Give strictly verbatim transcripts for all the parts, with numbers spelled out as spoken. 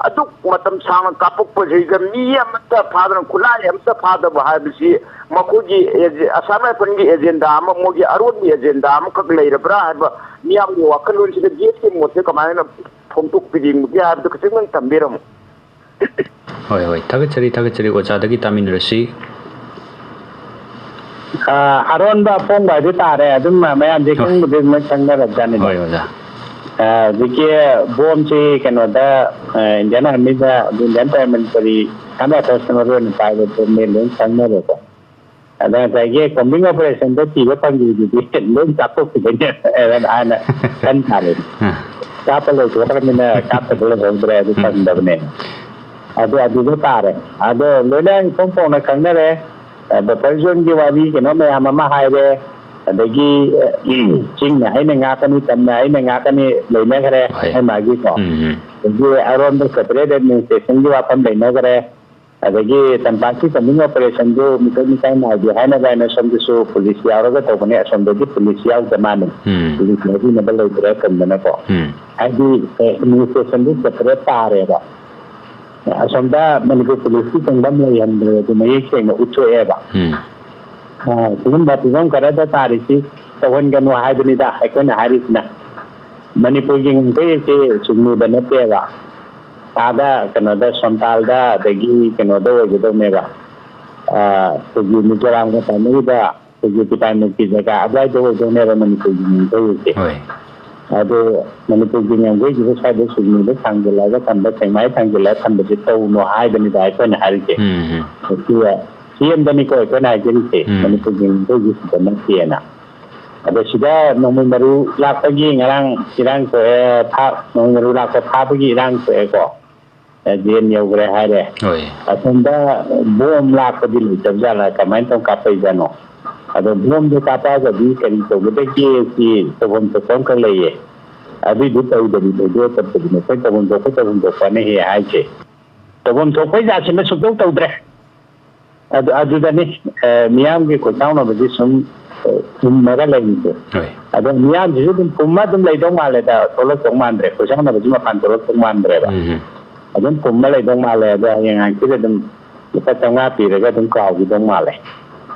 ꯑꯗꯨꯛ ꯃꯇꯝ ꯁꯥꯡꯅ ꯀꯥꯞꯄꯛꯄꯁꯤꯗ ꯃꯤ ꯑꯃꯠꯇ ꯐꯥꯗꯅ, ꯈꯨꯠꯂꯥꯏ ꯑꯃꯠꯇ ꯐꯥꯗꯕ ꯍꯥꯏꯕꯁꯤ ꯃꯈꯣꯏꯒꯤ ꯑꯦꯖꯦ-, ꯑꯁꯥꯝ ꯔꯥꯏꯐꯜꯒꯤ ꯑꯦꯖꯦꯟꯗꯥ ꯑꯃ, ꯃꯣꯏꯒꯤ ꯑꯔꯣꯟꯕ ꯑꯦꯖꯦꯟꯗꯥ ꯑꯃꯈꯛ ꯂꯩꯔꯕ꯭ꯔꯥ ꯍꯥꯏꯕ ꯃꯤꯌꯥꯝꯒꯤ ꯋꯥꯈꯜꯂꯣꯟꯁꯤꯗ ꯗꯤ ꯑꯦꯁꯀꯤ ꯃꯣꯠꯁꯦ ꯀꯃꯥꯏꯅ ꯐꯣꯡꯗꯣꯛꯄꯤꯅꯤꯡꯕꯒꯦ ꯍꯥꯏꯕꯗꯨ ꯈꯤꯇꯪ ꯊꯝꯕꯤꯔꯝꯃꯨ꯫ ꯍꯣꯏ, ꯍꯣꯏ, ꯊꯥꯒꯠꯆꯔꯤ, ꯊꯥꯒꯠꯆꯔꯤ꯫ ꯑꯣꯖꯥꯗꯒꯤ ꯇꯥꯃꯤꯟꯅꯔꯁꯤ꯫ ꯑ, ꯑꯔꯣꯟꯕ ꯑꯐꯣꯡꯕ ꯍꯥꯏꯗꯨ ꯇꯥꯔꯦ꯫ ꯑꯗꯨꯝ ꯃꯌꯥꯝꯁꯦ ꯍꯣꯏ꯫ ꯈꯪꯕꯨꯗꯤ ꯑꯗꯨꯝ ꯈꯪꯅꯔꯕꯖꯥꯠꯅꯤꯗ꯫ ꯍꯣꯏ, ꯑꯣꯖꯥ꯫ ꯑ, ꯍꯧꯖꯤꯛꯀꯤ ꯕꯣꯝꯁꯤ ꯀꯩꯅꯣꯗ, ꯑ, ꯏꯟꯗꯤꯌꯟ ꯑꯥꯔꯃꯤꯗ, ꯏꯟꯗꯤꯌꯟ ꯄꯦꯔꯥꯃꯤꯂꯤꯇꯔꯤ, ꯑꯁꯥꯝ ꯔꯥꯏꯐꯜꯁꯅ ꯃꯔꯨ ꯑꯣꯏꯅ ꯄꯥꯏꯕ ꯕꯣꯝꯅꯦ, ꯂꯣꯏ ꯈꯪꯅꯔꯦꯀꯣ꯫ ꯑꯗ ꯉꯁꯥꯏꯒꯤ ꯀꯣꯝꯕꯤꯡ ꯑꯣꯄꯔꯦꯁꯟꯗ ꯊꯤꯕ ꯐꯪꯈꯤꯕꯗꯨꯗꯤ ꯂꯣꯏ ꯆꯥꯊꯣꯛꯈꯤꯕꯩꯅꯦ꯫ ꯍꯥꯏꯅ ꯈꯟ ꯇꯥꯔꯦ꯫ ꯑ꯫ ꯀꯥꯞꯄ ꯂꯣꯏꯊꯣꯛꯈ꯭ꯔꯕꯅꯤꯅ ꯀꯥꯞꯇꯕ ꯂꯩꯍꯧꯗ꯭ꯔꯦ, ꯑꯗꯨ ꯎꯝ꯫ ꯐꯪꯗꯕꯅꯦ꯫ ꯑꯗꯨ ꯑꯗꯨꯗ ꯇꯥꯔꯦ꯫ ꯑꯗꯣ ꯂꯣꯏꯅ ꯏꯐꯣꯡ ꯐꯣꯡꯅ ꯈꯪꯅꯔꯦ꯫ ꯑ, ꯕꯐꯔ ꯖꯣꯟꯒꯤ ꯋꯥꯔꯤ ꯀꯩꯅꯣ ꯃꯌꯥꯝ ꯑꯃ ꯍꯥꯏꯔꯦ꯫ ꯑꯗꯒꯤ, ꯑ, ꯆꯤꯡꯅ ꯑꯩꯅ ꯉꯥꯛꯀꯅꯤ, ꯇꯝꯅ ꯑꯩꯅ ꯉꯥꯛꯀꯅꯤ ꯂꯩꯅꯈ꯭ꯔꯦ, ꯍꯣꯏ꯫ ꯃꯥꯏ ꯃꯥꯒꯤꯀꯣ꯫ ꯎꯝ, ꯎꯝ꯫ ꯑꯗꯒꯤ ꯑꯔꯣꯟꯕ ꯁꯦꯄꯔꯦꯠ ꯑꯦꯗꯃꯤꯅꯤꯁꯇ꯭ꯔꯦꯁꯟꯒꯤ ꯋꯥꯐꯝ ꯂꯩꯅꯈ꯭ꯔꯦ꯫ ꯑꯗꯒꯤ ꯇꯝꯄꯥꯛꯀꯤ ꯀꯝꯕꯤꯡ ꯑꯣꯄꯔꯦꯁꯟꯗꯨ ꯃꯤꯇꯩ ꯃꯤꯇꯩ ꯅꯥꯏꯗꯦ ꯍꯥꯏꯅꯕ ꯍꯥꯏꯅ ꯁꯣꯝꯗꯁꯨ ꯄꯨꯂꯤꯁ ꯌꯥꯎꯔꯒ ꯇꯧꯕꯅꯦ, ꯑꯁꯣꯝꯗꯗꯤ ꯄꯨꯂꯤꯁ ꯌꯥꯎꯗ ꯃꯥꯜꯂꯦ꯫ ꯎꯝ꯫ ꯄꯨꯂꯤꯁ ꯂꯧꯕꯤꯅꯕ ꯂꯩꯇ꯭ꯔꯦ ꯑꯁꯣꯝꯗꯅꯀꯣ꯫ ꯎꯝ꯫ ꯍꯥꯏꯗꯤ, ꯑꯦ, ꯑꯦꯗꯃꯤꯅꯤꯁꯇ꯭ꯔꯦꯁꯟꯗꯨ ꯁꯦꯄꯔꯦꯠ ꯇꯥꯔꯦꯕ꯫ ꯑꯁꯣꯝꯗ ꯃꯅꯤꯄꯨꯔ ꯄꯨꯂꯤꯁꯀꯤ ꯆꯪꯐꯝ ꯂꯩꯍꯟꯗ꯭ꯔꯦ, ꯑꯗꯨ ꯃꯌꯦꯛ ꯁꯦꯡꯅ ꯎꯠꯊꯣꯛꯑꯦꯕ꯫ ꯎꯝ꯫ ꯑ, ꯁꯤꯒꯨꯝꯕ ꯐꯤꯕꯝ ꯈꯔꯗ ꯇꯥꯔꯤꯁꯤ ꯇꯧꯍꯟꯒꯅꯨ ꯍꯥꯏꯕꯅꯤꯗ ꯑꯩꯈꯣꯏꯅ ꯍꯥꯏꯔꯤꯁꯤꯅ꯫ ꯃꯅꯤꯄꯨꯔꯒꯤ ꯉꯝꯈꯩ ꯑꯁꯤ ꯁꯨꯡꯅꯨꯗ ꯅꯠꯇꯦꯕ꯫ ꯑꯥꯗ ꯀꯩꯅꯣꯗ, ꯁꯣꯟꯇꯥꯜꯗ, ꯑꯗꯒꯤ ꯀꯩꯅꯣꯗ ꯑꯣꯏꯒꯗꯧꯅꯦꯕ꯫ ꯑ, ꯑꯩꯈꯣꯏꯒꯤ ꯃꯤꯖꯣꯔꯥꯝꯒ ꯇꯥꯏꯅꯔꯤꯕ ꯑꯩꯈꯣꯏꯒꯤ ꯄꯤꯇꯥꯏꯃꯨꯛꯀꯤ ꯖꯒꯥ ꯑꯗꯨꯋꯥꯏꯗ ꯑꯣꯏꯗꯧꯅꯦꯕ ꯃꯅꯤꯄꯨꯔꯒꯤ ꯉꯝꯈꯩꯁꯦ꯫ ꯍꯣꯏ꯫ ꯑꯗꯣ ꯃꯅꯤꯄꯨꯔꯒꯤ ꯉꯝꯈꯩꯁꯤꯕꯨ ꯁ꯭ꯋꯥꯏꯗ ꯁꯨꯒꯅꯨꯗ ꯊꯥꯡꯖꯤꯜꯂꯒ ꯊꯝꯕ, ꯁꯦꯛꯃꯥꯏ ꯊꯥꯡꯖꯤꯜꯂꯒ ꯊꯝꯕꯁꯦ ꯇꯧꯅꯣ ꯍꯥꯏꯕꯅꯤꯗ ꯑꯩꯈꯣꯏꯅ ꯍꯥꯏꯔꯤꯁꯦ꯫ ꯎꯝ, ꯎꯝ꯫ ꯑꯗꯨꯒ ꯁꯤ ꯑꯦꯝꯗꯅꯤꯀꯣ ꯑꯩꯈꯣꯏꯅ ꯍꯥꯏꯖꯔꯤꯁꯦ, ꯎꯝ꯫ ꯃꯅꯤꯄꯨꯔꯒꯤ ꯉꯝꯈꯩꯁꯤ ꯁꯤꯗ ꯅꯠꯇꯦꯅ꯫ ꯑꯗꯣ ꯁꯤꯗ ꯅꯣꯡꯃꯩ ꯃꯔꯨ ꯂꯥꯛꯄꯒꯤ ꯉꯔꯥꯡ ꯏꯔꯥꯡ ꯊꯣꯛꯑꯦ, ꯐꯥ-, ꯅꯣꯡꯃꯩ ꯃꯔꯨ ꯂꯥꯛꯄ ꯐꯥꯕꯒꯤ ꯏꯔꯥꯡ ꯊꯣꯛꯑꯦꯀꯣ꯫ ꯖꯦꯜ ꯌꯧꯈ꯭ꯔꯦ ꯍꯥꯏꯔꯦ꯫ ꯍꯣꯏ꯫ ꯑꯁꯣꯝꯗ ꯕꯣꯝ ꯂꯥꯛꯄꯗꯤ ꯂꯩꯇꯕ ꯖꯥꯠꯂꯥ? ꯀꯃꯥꯏꯅ ꯇꯧ ꯀꯥꯞꯄꯛꯏꯖꯥꯠꯅꯣ? ꯑꯗꯣ ꯕꯣꯝꯗꯣ ꯀꯥꯞꯄꯛꯑꯒꯗꯤ ꯀꯔꯤ ꯇꯧꯒꯗꯒꯦ? ꯁꯤ ꯇꯧꯐꯝ ꯊꯣꯛꯄ ꯑꯃꯈꯛ ꯂꯩꯌꯦ꯫ ꯑꯗꯨꯏꯗꯨ ꯇꯧꯗꯕꯤ ꯊꯧꯗꯣꯛꯑ ꯆꯠꯄꯗꯨꯅꯦ ꯑꯩꯈꯣꯏ ꯇꯧꯐꯝ ꯊꯣꯛꯄ, ꯇꯧꯐꯝ ꯊꯣꯛꯄꯅ ꯍꯦꯛ ꯍꯥꯏꯁꯦ꯫ ꯇꯧꯐꯝ ꯊꯣꯛꯄꯩ ꯖꯥꯠꯁꯤꯅ ꯁꯨꯡꯇꯧ ꯇꯧꯗ꯭ꯔꯦ꯫ ꯑꯗꯨ, ꯑꯗꯨꯗꯅꯤ, ꯑ, ꯃꯤꯌꯥꯝꯒꯤ ꯈꯣꯏꯆꯥꯎꯅꯕꯁꯤ ꯁꯨꯝ, ꯑ, ꯐꯨꯝꯃꯒ ꯂꯩꯔꯤꯁꯦ꯫ ꯍꯣꯏ꯫ ꯑꯗꯣ ꯃꯤꯌꯥꯝꯁꯤꯁꯨ ꯑꯗꯨꯝ ꯐꯨꯝꯃ ꯑꯗꯨꯝ ꯂꯩꯗꯧ ꯃꯥꯜꯂꯦꯗ, ꯊꯣꯛꯂꯛꯇꯧ ꯃꯥꯟꯗ꯭ꯔꯦ, ꯈꯣꯏꯆꯥꯎꯅꯕꯁꯤ ꯃꯄꯥꯟ ꯊꯣꯛꯂꯛꯇꯧ ꯃꯥꯟꯗ꯭ꯔꯦꯕ꯫ ꯎꯝ꯫ ꯑꯗꯨꯝ ꯄꯨꯝꯃ ꯂꯩꯗꯧ ꯃꯥꯜꯂꯦ꯫ ꯑꯗꯣ ꯍꯌꯦꯡ ꯍꯪꯆꯤꯠ ꯑꯗꯨꯝ ꯂꯨꯄꯥ ꯆꯥꯝꯃꯉꯥ ꯄꯤꯔꯒ ꯑꯗꯨꯝ ꯀꯥꯎꯈꯤꯗꯧ ꯃꯥꯜꯂꯦ꯫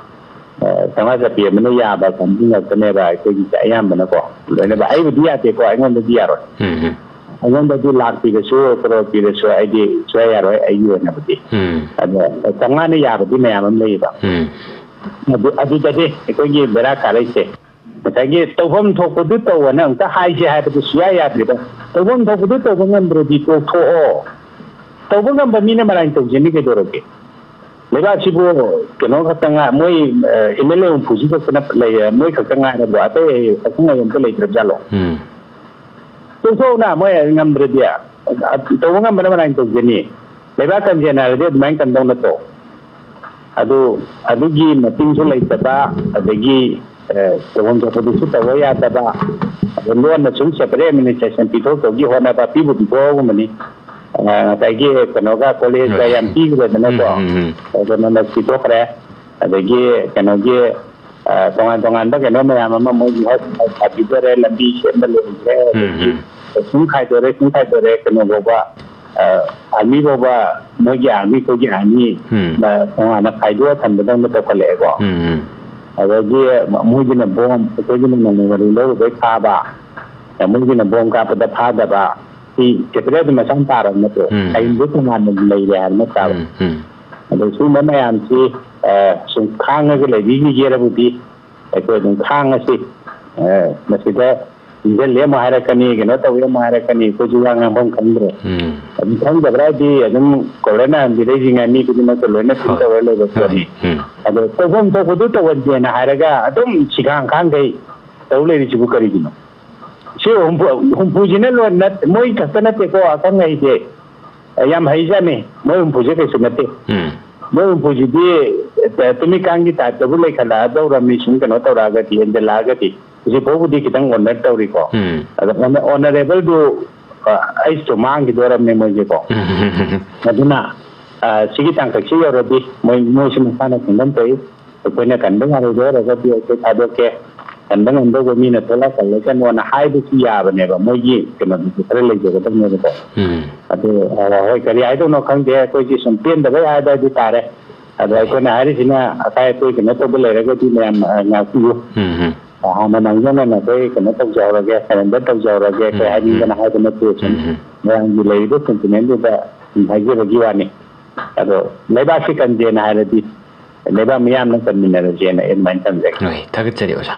ꯑ, ꯆꯥꯝꯃꯉꯥ ꯆꯠꯄꯤ ꯑꯃꯅ ꯌꯥꯕ ꯀꯥꯡꯕꯨ ꯉꯥꯛꯇꯅꯦꯕ ꯑꯩꯈꯣꯏꯒꯤꯁꯦ ꯑꯌꯥꯝꯕꯅꯀꯣ꯫ ꯂꯣꯏꯅꯃꯛ ꯑꯩꯕꯨꯗꯤ ꯌꯥꯗꯦꯀꯣ, ꯑꯩꯉꯣꯟꯗꯗꯤ ꯌꯥꯔꯣꯏ꯫ ꯎꯝ, ꯎꯝ꯫ ꯑꯩꯉꯣꯟꯗꯗꯤ ꯂꯥꯛ ꯄꯤꯔꯁꯨ, ꯀꯔꯣꯔ ꯄꯤꯔꯁꯨ ꯑꯩꯗꯤ ꯁꯨꯡꯌꯥ ꯌꯥꯔꯣꯏ ꯑꯩꯒꯤ ꯑꯣꯏꯅꯕꯨꯗꯤ꯫ ꯎꯝ꯫ ꯑꯗꯣ ꯆꯥꯝꯃꯉꯥꯅ ꯌꯥꯕꯗꯤ ꯃꯌꯥꯝ ꯑꯃ ꯂꯩꯌꯦꯕ꯫ ꯎꯝ꯫ ꯑꯗꯨ, ꯑꯗꯨꯗꯗꯤ ꯑꯩꯈꯣꯏꯒꯤ ꯕꯦꯔꯥ ꯀꯥꯔꯛꯏꯁꯦ꯫ ꯉꯁꯥꯏꯒꯤ ꯇꯧꯐꯝ ꯊꯣꯛꯄꯗꯨ ꯇꯧꯑꯣꯅ ꯑꯃꯨꯛꯇ ꯍꯥꯏꯁꯦ ꯍꯥꯏꯕꯗꯨ ꯁꯨꯡꯌꯥ ꯌꯥꯗ꯭ꯔꯤꯕ꯫ ꯇꯧꯐꯝ ꯊꯣꯛꯄꯗꯨ ꯇꯧꯕ ꯉꯝꯗ꯭ꯔꯗꯤ ꯇꯣꯛꯊꯣꯛꯑꯣ꯫ ꯇꯧꯕ ꯉꯝꯕ ꯃꯤꯅ ꯃꯔꯥꯏꯅ ꯇꯧꯖꯅꯤ ꯀꯩꯗꯧꯔꯒꯦ? ꯂꯩꯕꯥꯛꯁꯤꯕꯨ ꯀꯩꯅꯣ ꯈꯛꯇ ꯉꯥꯏ, ꯃꯣꯏ, ꯑ, ꯑꯦꯝ ꯑꯦꯜ ꯑꯦ ꯍꯨꯝꯐꯨꯁꯤ ꯈꯛꯇꯅ ꯂꯩꯔꯦ, ꯃꯣꯏ ꯈꯛꯇ ꯉꯥꯏꯔꯕꯣ? ꯑꯇꯩ ꯑꯈꯪ ꯑꯍꯩ ꯑꯝꯇ ꯂꯩꯇ꯭ꯔꯕ ꯖꯥꯠꯂꯣ? ꯎꯝ꯫ ꯇꯣꯛꯊꯣꯛꯎꯅ, ꯃꯣꯏ ꯉꯝꯗ꯭ꯔꯗꯤ꯫ ꯑ, ꯇꯧꯕ ꯉꯝꯕꯅ ꯃꯔꯥꯏꯅ ꯇꯧꯖꯅꯤ꯫ ꯂꯩꯕꯥꯛ ꯀꯟꯖꯦꯅ ꯍꯥꯏꯔꯗꯤ ꯑꯗꯨꯃꯥꯏꯅ ꯀꯟꯗꯧ ꯅꯠꯇ꯭ꯔꯣ? ꯑꯗꯨ, ꯑꯗꯨꯒꯤ ꯃꯇꯤꯡꯁꯨ ꯂꯩꯇꯕ, ꯑꯗꯒꯤ, ꯑ, ꯇꯧꯐꯝ ꯊꯣꯛꯄꯗꯨꯁꯨ ꯇꯧꯕ ꯌꯥꯗꯕ, ꯑꯗ ꯂꯣꯟꯅ ꯁꯨꯝ separate administration ꯄꯤꯊꯣꯛꯇꯧꯒꯤ ꯍꯣꯠꯅꯕ, ꯄꯤꯕꯨ ꯄꯤꯊꯣꯛꯑꯒꯨꯝꯕꯅꯤ꯫ ꯑ, ꯉꯁꯥꯏꯒꯤ ꯀꯩꯅꯣꯒ ꯀꯣꯂꯦꯖꯀ ꯍꯣꯏ꯫ ꯌꯥꯝ ꯄꯤꯈ꯭ꯔꯦꯗꯅꯀꯣ꯫ ꯎꯝ, ꯎꯝ, ꯎꯝ꯫ ꯑꯗꯨꯅ ꯄꯤꯊꯣꯛꯈ꯭ꯔꯦ꯫ ꯑꯗꯒꯤ ꯀꯩꯅꯣꯒꯤ, ꯑ, ꯇꯣꯉꯥꯟ ꯇꯣꯉꯥꯟꯕ ꯀꯩꯅꯣ ꯃꯌꯥꯝ ꯑꯃ ꯃꯣꯏꯒꯤ ꯍꯣꯁꯄꯤꯇꯥꯜ ꯄꯤꯗꯣꯔꯦ, ꯂꯝꯕꯤ ꯁꯦꯝꯕ ꯂꯣꯏꯈ꯭ꯔꯦ, ꯎꯝ, ꯑꯗꯒꯤ ꯎꯝ꯫ ꯁꯨꯝ ꯈꯥꯏꯗꯣꯔꯦ, ꯁꯨꯝ ꯈꯥꯏꯗꯣꯔꯦ, ꯀꯩꯅꯣ ꯐꯥꯎꯕ, ꯑ, ꯑꯥꯔꯃꯤ ꯐꯥꯎꯕ ꯃꯣꯏꯒꯤ ꯑꯥꯔꯃꯤ, ꯑꯩꯈꯣꯏꯒꯤ ꯑꯥꯔꯃꯤ, ꯎꯝ꯫ ꯑ, ꯇꯣꯉꯥꯟꯅ ꯈꯥꯏꯗꯣꯛꯑ ꯊꯝꯕꯗꯧꯅ ꯇꯧꯈꯠꯂꯛꯑꯦꯀꯣ꯫ ꯎꯝ, ꯎꯝ꯫ ꯑꯗꯒꯤ ꯃꯣꯏꯒꯤꯅ ꯕꯣꯝ, ꯑꯩꯈꯣꯏꯒꯤꯅ ꯅꯣꯡꯃꯩ ꯃꯔꯨ ꯂꯧꯔꯨꯕꯩ ꯐꯥꯕ, ꯑ, ꯃꯣꯏꯒꯤꯅ ꯕꯣꯝ ꯀꯥꯞꯄꯗ ꯐꯥꯗꯕ, ꯁꯤ separate ꯑꯗꯨꯝ ꯃꯁꯥꯅ ꯇꯥꯔꯕ ꯅꯠꯇ꯭ꯔꯣ? ꯎꯝ꯫ ꯑꯥꯏꯟꯗꯣ ꯇꯣꯉꯥꯟꯅ ꯂꯩꯔꯦ ꯍꯥꯏꯕ ꯅꯠꯇ꯭ꯔꯕ? ꯎꯝ, ꯎꯝ꯫ ꯑꯗꯣ ꯁꯤꯒꯨꯝꯕ ꯃꯌꯥꯝꯁꯤ, ꯑ, ꯁꯨꯝ ꯈꯥꯡꯉꯒ ꯂꯩꯕꯤꯈꯤꯒꯦꯔꯕꯨꯗꯤ ꯑꯩꯈꯣꯏ ꯑꯗꯨꯝ ꯈꯥꯡꯉꯁꯤ꯫ ꯑ, ꯃꯁꯤꯗ ꯏꯟꯖꯜꯂꯦ ꯑꯃꯨꯛ ꯍꯥꯏꯔꯛꯀꯅꯤ, ꯀꯩꯅꯣ ꯇꯧꯋꯦ ꯑꯃꯨꯛ ꯍꯥꯏꯔꯛꯀꯅꯤ, ꯑꯩꯈꯣꯏꯁꯨ ꯋꯥ ꯉꯥꯡꯐꯝ ꯈꯪꯗ꯭ꯔꯦ꯫ ꯎꯝ꯫ ꯑꯗꯨꯝ ꯈꯪꯗꯕ꯭ꯔꯥ ꯍꯥꯏꯗꯤ ꯑꯗꯨꯝ ꯀꯣꯂꯣꯅꯤꯌꯦꯜ ꯂꯩꯔꯤꯉꯩ ꯃꯤ ꯈꯨꯗꯤꯡꯃꯛꯇ ꯂꯣꯏꯅ ꯐꯤꯜ ꯍꯣꯏ꯫ ꯇꯧꯔ ꯂꯩꯕ ꯍꯣꯏ꯫ ꯄꯣꯠꯅꯤ꯫ ꯎꯝ꯫ ꯑꯗꯣ ꯇꯧꯐꯝ ꯊꯣꯛꯄꯗꯨ ꯇꯧꯍꯟꯁꯦꯅ ꯍꯥꯏꯔꯒ ꯑꯗꯨꯝ ꯁꯤꯈꯥꯡ ꯈꯥꯡꯈꯩ ꯇꯧ ꯂꯩꯔꯤꯁꯤꯕꯨ ꯀꯔꯤꯒꯤꯅꯣ? ꯁꯤ ꯍꯨꯝꯐꯨ, ꯍꯨꯝꯐꯨꯁꯤꯅ ꯂꯣꯏ ꯅꯠ-, ꯃꯣꯏ ꯈꯛꯇ ꯅꯠꯇꯦꯀꯣ, ꯑꯈꯪ ꯑꯍꯩꯁꯦ ꯌꯥꯝ ꯍꯩꯖꯥꯠꯅꯤ꯫ ꯃꯣꯏ ꯍꯨꯝꯐꯨꯁꯦ ꯀꯩꯁꯨ ꯅꯠꯇꯦ꯫ ꯎꯝ꯫ ꯃꯣꯏ ꯍꯨꯝꯐꯨꯁꯤꯗꯤ, ꯑ, ꯇꯨꯃꯤꯀꯥꯟꯒꯤ ꯇꯥꯏꯞꯇꯕꯨ ꯂꯩꯈꯠꯂꯛꯑꯗꯧꯔꯝꯃꯤ, ꯁꯨꯝ ꯀꯩꯅꯣ ꯇꯧꯔꯛꯑꯒꯗꯤ, ꯍꯦꯟꯖꯜꯂꯛꯑꯒꯗꯤ꯫ ꯍꯧꯖꯤꯛ ꯐꯥꯎꯕꯗꯤ ꯈꯤꯇꯪ ꯑꯣꯅꯔ ꯇꯧꯔꯤꯀꯣ꯫ ꯎꯝ꯫ ꯑꯗꯣ ꯑꯣꯅ-, ꯑꯣꯅꯔꯦꯕꯜꯗꯨ, ꯑ, ꯑꯩꯁꯨ ꯃꯥꯡꯈꯤꯗꯣꯔꯝꯅꯦ ꯃꯣꯏꯁꯦꯀꯣ꯫ ꯎꯝ꯫ ꯑꯗꯨꯅ, ꯑ, ꯁꯤꯒꯤ ꯇꯥꯡꯀꯛꯁꯤ ꯌꯧꯔꯗꯤ ꯃꯣꯏ, ꯃꯣꯏꯁꯨ ꯃꯁꯥꯅ ꯈꯪꯐꯝ ꯊꯣꯛꯏ꯫ ꯑꯩꯈꯣꯏꯅ ꯀꯟꯕ ꯉꯝꯃꯣꯏꯗꯣꯏ ꯑꯣꯏꯔꯒꯗꯤ ꯑꯩꯈꯣꯏ ꯊꯥꯗꯣꯛꯀꯦ꯫ ꯀꯟꯕ ꯉꯝꯗꯧꯕ ꯃꯤꯅ ꯊꯣꯛꯂꯛ ꯀꯜꯂꯁꯅꯣꯅ ꯍꯥꯏꯕꯁꯨ ꯌꯥꯕꯅꯦꯕ, ꯃꯣꯏꯒꯤ ꯀꯩꯅꯣꯗꯨꯁꯨ ꯈꯔ ꯂꯩꯖꯒꯗꯕꯅꯦꯕꯀꯣ꯫ ꯎꯝ ꯑꯗꯨ ꯑ, ꯍꯣꯏ, ꯀꯔꯤ ꯍꯥꯏꯗꯧꯅꯣ ꯈꯪꯗꯦ, ꯑꯩꯈꯣꯏꯒꯤ ꯁꯨꯝ ꯄꯦꯟꯗꯕꯩ ꯍꯥꯏꯕ ꯍꯥꯏꯗꯤ ꯇꯥꯔꯦ꯫ ꯑꯗꯣ ꯑꯩꯈꯣꯏꯅ ꯍꯥꯏꯔꯤꯁꯤꯅ ꯑꯀꯥꯏ ꯑꯇꯣꯏ ꯀꯩꯅꯣ ꯇꯧꯕ ꯂꯩꯔꯒꯗꯤ ꯃꯌꯥꯝ ꯑ, ꯉꯥꯛꯄꯤꯌꯨ꯫ ꯎꯝ ꯎꯝ ꯍꯥꯟꯅ ꯃꯥꯡꯖꯧꯅꯅ ꯑꯩꯈꯣꯏ ꯀꯩꯅꯣ ꯇꯧꯖꯍꯧꯔꯒꯦ, ꯁꯔꯦꯟꯗꯔ ꯇꯧꯖꯍꯧꯔꯒꯦ, ꯑꯩꯈꯣꯏ ꯎꯝ, ꯍꯥꯏꯅꯤꯡꯗꯅ ꯍꯥꯏꯕ ꯅꯠꯇꯦ, ꯁꯨꯝ ꯎꯝ ꯃꯌꯥꯝꯒꯤ ꯂꯩꯔꯤꯕ ꯁꯦꯟꯇꯤꯃꯦꯟꯗꯨꯗ ꯁꯨꯝ ꯍꯥꯏꯖꯕꯒꯤ ꯋꯥꯅꯤ꯫ ꯑꯗꯣ ꯂꯩꯕꯥꯛꯁꯤ ꯀꯟꯗꯦꯅ ꯍꯥꯏꯔꯗꯤ ꯂꯩꯕꯥꯛ ꯃꯤꯌꯥꯝꯅ ꯀꯟꯃꯤꯟꯅꯔꯁꯦꯅ ꯑꯩ ꯑꯗꯨꯃꯥꯏꯅ ꯊꯝꯖꯒꯦ꯫ ꯍꯣꯏ, ꯊꯥꯒꯠꯆꯔꯤ ꯑꯣꯖꯥ꯫